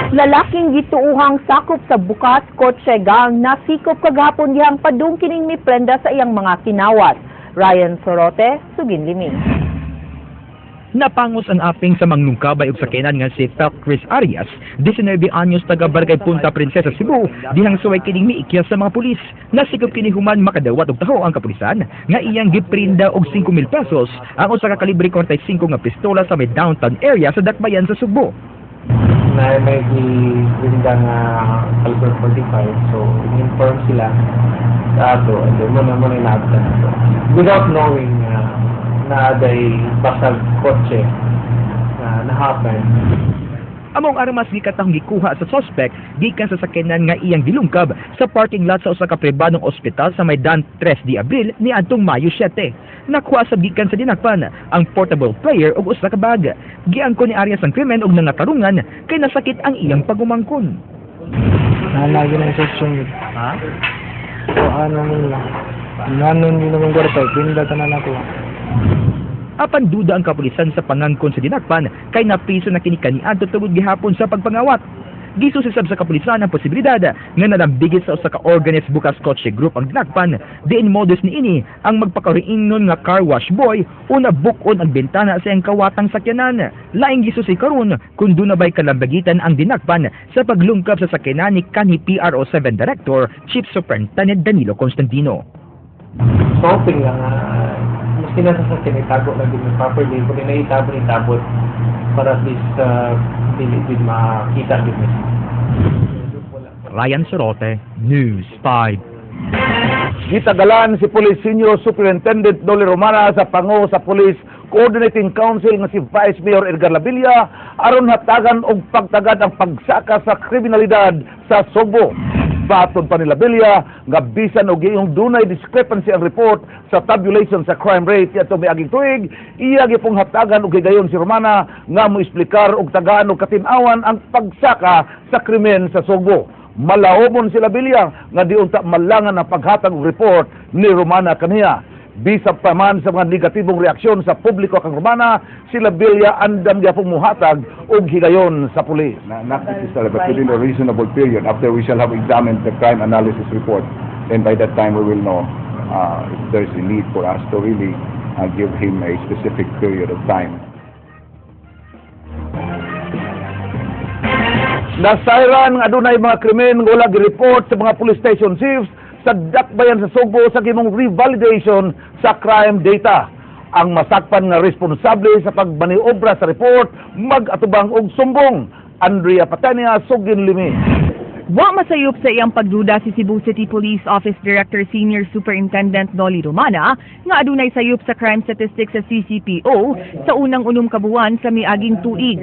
Lalaking gituuhang sakop sa bukas kotse gang nasikop kagahapon dihang padung kining miprenda sa iyang mga kinawat. Ryan Sorote, Sugin Limi. Napangos ang aping sa manglungkabay og sakyanan nga si Fel Chris Arias, 19 anyos, taga Barangay Punta Princesa, Cebu, dihang suway kining miikyas sa mga pulis. Nasikop kini human makadawat og taho ang kapulisan nga iyang giprinda og 5,000 pesos ang usa ka kalibre 45 nga pistola sa may downtown area sa Dakbayan sa Sugbo. Na may giprinda nga caliber 45, so in-inform sila sa ato and then muna inaabtan nato without knowing na day basag kotse na na-happen. Among armas gikatahong gikuha sa suspect gikan sa sakyanan nga iyang gilungkab sa parking lot sa usa ka pribadong ospital sa may Dan 3 de Abril niadtong Mayo 7. Nakuha sa gikan sa dinakpan ang portable player ug usa ka bag. Giangkon ni Arias ang krimen og nangatarungan kay nasakit ang iyang pagumangkon. Nalagi ng section yun. Ha? So ano nila. Nanon yun naman kwarta, pinda tanan ako. Apan duda ang kapulisan sa pangangkon sa dinakpan kay napiso na kini kaniadto tungod gihapon sa pagpangawat. Gisusisab sa kapulisan ang posibilidad nga nalambigit sa usa ka organized bukas kotse group ang dinakpan, diin modus niini ang magpakariingnon nga car wash boy o nabukon ang bintana sa iyang kawatang sakyanan. Laing gisusi karon kung duna ba'y kalambagitan ang dinakpan sa paglungkab sa sakyanan ni kanhi PRO 7 Director Chief Superintendent Danilo Constantino. So hoping lang nga maski nasa sakyan, itago lang din properly. Kung naitabo, itabot para at least dili din makita din mismo. Ryan Sorote, News 5. Gitagalan si Police Senior Superintendent Noli Romana sa pango sa Police Coordinating Council nga si Vice Mayor Edgar Labilla aron hatagan og pagtagad ang pagsaka sa kriminalidad sa Sugbo. Baton pa ni Labilla nga bisan og giyong dunay discrepancy ang report sa tabulation sa crime rate adto miaging tuig, iya gipong hatagan og higayon si Romana nga moesplikar og tagaan og katin-awan ang pagsaka sa krimen sa Sugbo. Malaomon si Labilla nga di unta malangan ang paghatag og report ni Romana kaniya. Bisan pa man sa mga negatibong reaksyon sa publiko kang Romana, si Labilla andam gyapon muhatag og higayon sa pulis. Not necessarily, but within a reasonable period after we shall have examined the crime analysis report, then by that time we will know if there's a need for us to really give him a specific period of time. Nasayran nga adunay mga krimen nga wala gi-report sa mga police station chiefs sa Dakbayan sa Sugbo sa gihimong revalidation sa crime data. Ang masakpan nga responsable sa pagmaniobra sa report mag-atubang og sumbong. Andrea Patania, Sugin Limi. Wa masayop sa iyang pagduda si Cebu City Police Office Director Senior Superintendent Noli Romana nga adunay sayop sa crime statistics sa CCPO sa unang 6 ka buwan sa miaging tuig.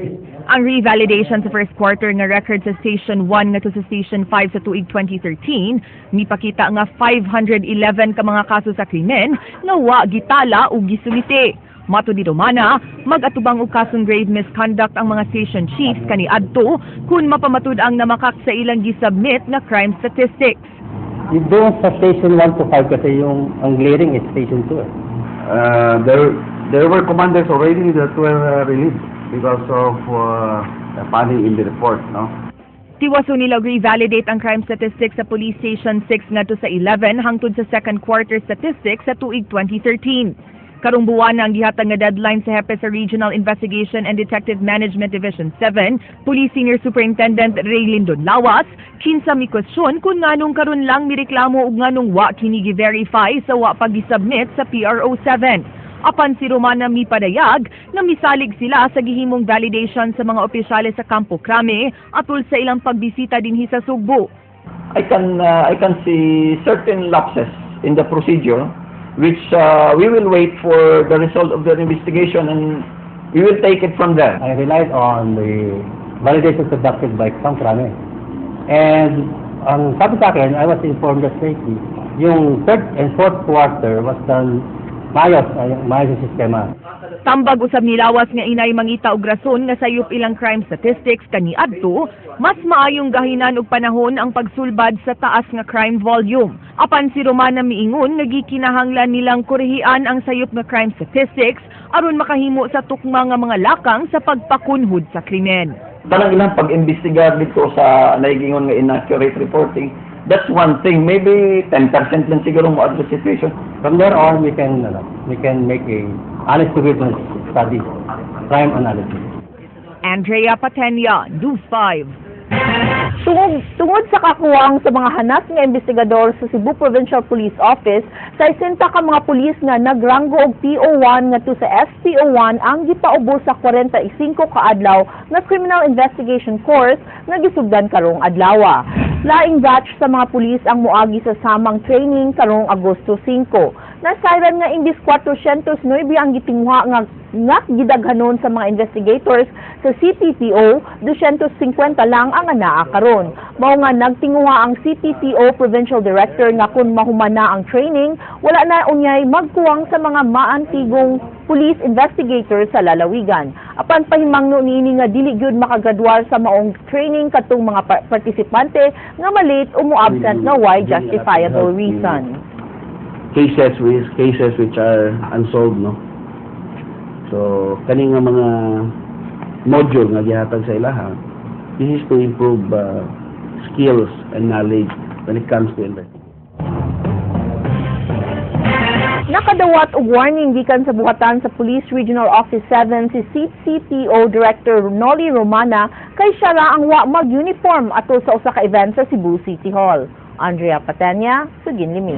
Ang revalidation sa first quarter nga record sa Station 1 ngadto sa Station 5 sa tuig 2013 mipakita nga 511 ka mga kaso sa krimen nga wa gitala o gisumite. Matud ni Romana, mag-atubang og kasong grave misconduct ang mga station chiefs kaniadto kung mapamatud ang namakak sa ilang gisubmit nga crime statistics. Yung doon sa Station 1 to 5 kasi, yung ang glaring is Station 2 eh. There were commanders already that were relieved because of the funny in the report, no? Tiwaso nila revalidate ang crime statistics sa Police Station 6 ngadto sa 11 hangtod sa second quarter statistics sa tuig 2013. Karong buwan na ang gihatag nga deadline sa hepe sa Regional Investigation and Detective Management Division 7, Police Senior Superintendent Ray Lindon Lawas, kinsa mi-kwestiyon kung nganong karon lang mireklamo ug nganong wa kini gi-verify sa wa pag-submit sa PRO 7. Apan si Romana mipadayag nga misalig sila sa gihimong validation sa mga opisyales sa Campo Crame atol sa ilang pagbisita dinhi sa Sugbo. I can see certain lapses in the procedure, which we will wait for the result of the investigation and we will take it from there. I relied on the validation conducted by Camp Crame. And ang sabi sa akin, I was informed that lately, yung third and fourth quarter was done maayos, ay, maayos yung sistema. Tambag usab ni Lawas nga inay mangita og rason nga sayop ilang crime statistics kaniadto, mas maayong gahinan og panahon ang pagsulbad sa taas nga crime volume. Apan si Romana miingon nga gikinahanglan nilang korehian ang sayop nga crime statistics aron makahimo sa tukma nga mga lakang sa pagpakunhod sa krimen. Tanang ilang pag-imbestigar dito sa naigingon nga inaccurate reporting, that's one thing. Maybe 10% lang siguro mo address situation. From there on, we can, ano, we can make a honest to witness study, crime analysis. Andrea Patenya, News 5. Tungod sa kakuwang sa mga hanas nga investigador sa Cebu Provincial Police Office, sa 60 ka mga pulis nga nagranggo og PO1 ngadto sa SPO1 ang gipaubos sa 45 ka adlaw nga criminal investigation course nga gisugdan karong adlawa. Laing batch sa mga pulis ang moagi sa samang training karong Agosto 5. Nasayran nga imbis 409 ang gitinguha nga gidaghanon sa mga investigators sa CPPO, 250 lang ang anaa karon. Mao nga nagtinguha ang CPPO Provincial Director nga kung mahumana ang training, wala na unyay magkuwang sa mga maantigong police investigators sa lalawigan. Apan pahimangno niini nga dili gyud makagraduar sa maong training katong mga partisipante nga malate o mo-absent nga way justifiable reason. Cases which are unsolved, no? So kani nga mga module nga gihatag sa ilaha, this is to improve skills and knowledge when it comes to investigation. Nakadawat og warning gikan sa buhatan sa Police Regional Office 7 si CCPO Director Nolly Romana kay siya ra ang wa mag-uniform atol sa usa ka event sa Cebu City Hall. Andrea Patenya, Sugin Limi.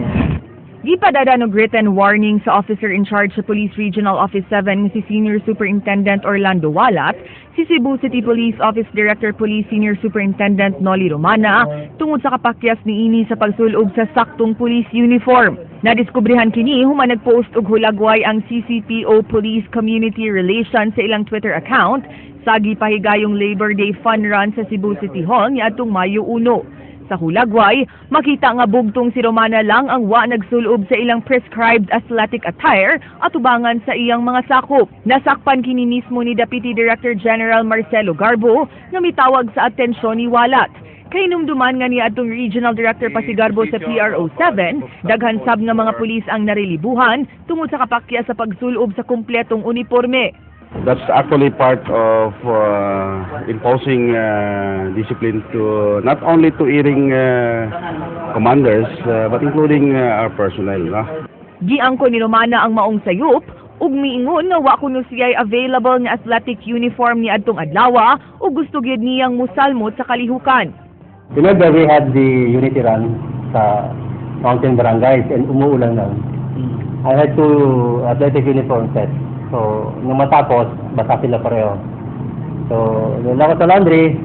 Gipadada og written warning sa officer in charge sa Police Regional Office 7 nga si Senior Superintendent Orlando Walat, si Cebu City Police Office Director Police Senior Superintendent Nolly Romana tungod sa kapakyas niini sa pagsulob sa saktong police uniform. Nadiskubrehan kini human nagpost og hulagway ang CCPO Police Community Relations sa ilang Twitter account sa gipahigayong Labor Day Fun Run sa Cebu City Hall niadtong Mayo 1. Sa hulagway, makita nga bugtong si Romana lang ang wa nagsulob sa ilang prescribed athletic attire at ubangan sa iyang mga sakop. Nasakpan kini mismo ni Deputy Director General Marcelo Garbo nga mitawag sa atensyon ni Walat. Kay numduman nga niadtong Regional Director pa si Garbo sa PRO 7, daghan sab nga mga pulis ang narelibuhan tungod sa kapakya sa pagsulob sa kumpletong uniforme. That's actually part of imposing discipline to not only to erring commanders but including our personnel, no? Giangko ni Romana ang maong sayop ug miingon nga wa kuno siya'y available nga athletic uniform ni adtong adlawa ug gusto gyud niyang musalmot sa kalihukan. Remember, we had the unity run sa mountain barangays and umuulan lang. I had two athletic uniform sets. So, nung matapos, basa sila pareho. So, nung ako sa laundry,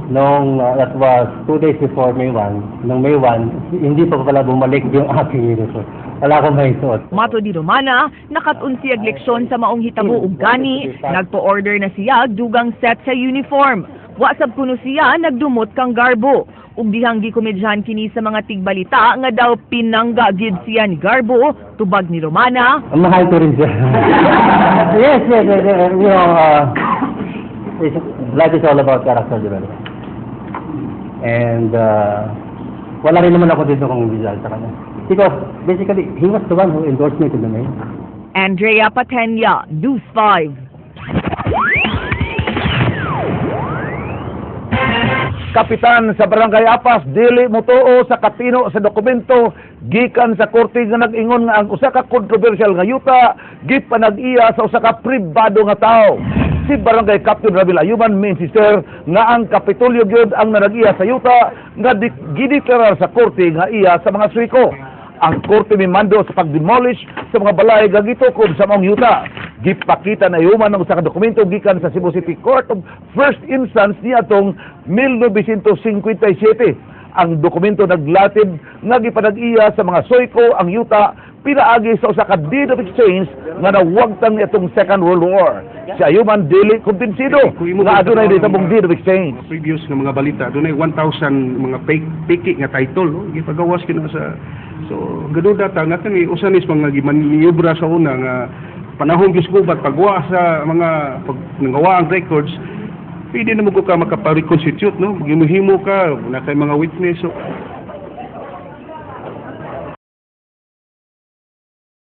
nung that was 2 days before May 1, nung May 1, hindi pa pala bumalik yung aking uniform. Wala akong maisuot. Matod ni Romana, nakat-on siya leksyon sa maong hitabo ug gani, nagpo-order na siya dugang set sa uniform. Wa sab kuno siya nagdumot kang Garbo. Ug dihang gikomedyahan kini sa mga tigbalita nga daw pinangga gid siya ni Garbo, tubag ni Romana. Ang mahal ko rin siya. Yes. Life is all about character development. And wala rin naman ako dito kung hindi dahil sa kanya. Because basically, he was the one who endorsed me to the mayor. Andrea Patenya, News 5. Kapitan sa Barangay Apas dili motuo sa katino sa dokumento gikan sa korte nga nag-ingon nga ang usa ka controversial nga yuta gipanag-iya sa usa ka pribado nga tawo. Si Barangay Captain Rabil Ayuman mi-insister nga ang Kapitolyo gyud ang nanag-iya sa yuta nga gideklarar sa korte nga iya sa mga Suico. Ang korte mimando sa pag-demolish sa mga balay nga gitukob sa maong yuta. Gipakita na Ayuman ang usa ka dokumento gikan sa Cebu City Court of First Instance niadtong 1957. Ang dokumento naglatib nga gipanag-iya sa mga Soyko ang yuta pinaagi sa usa ka deed of exchange nga nawagtang niadtong Second World War. Si Ayuman dili kumbinsido nga adunay ditabong deed of exchange. Mga previous nga mga balita, dunay 1,000 mga fake peke nga title, no? Gipagawas kina sa, so gaduda ta nga kani usa nis mga gimaniobra sa una nga panahon gyud gubat pagwa sa mga pag nangawa ang records, pwede na mo ko ka makapa-reconstitute, no? Gimuhimo ka na kay mga witness, so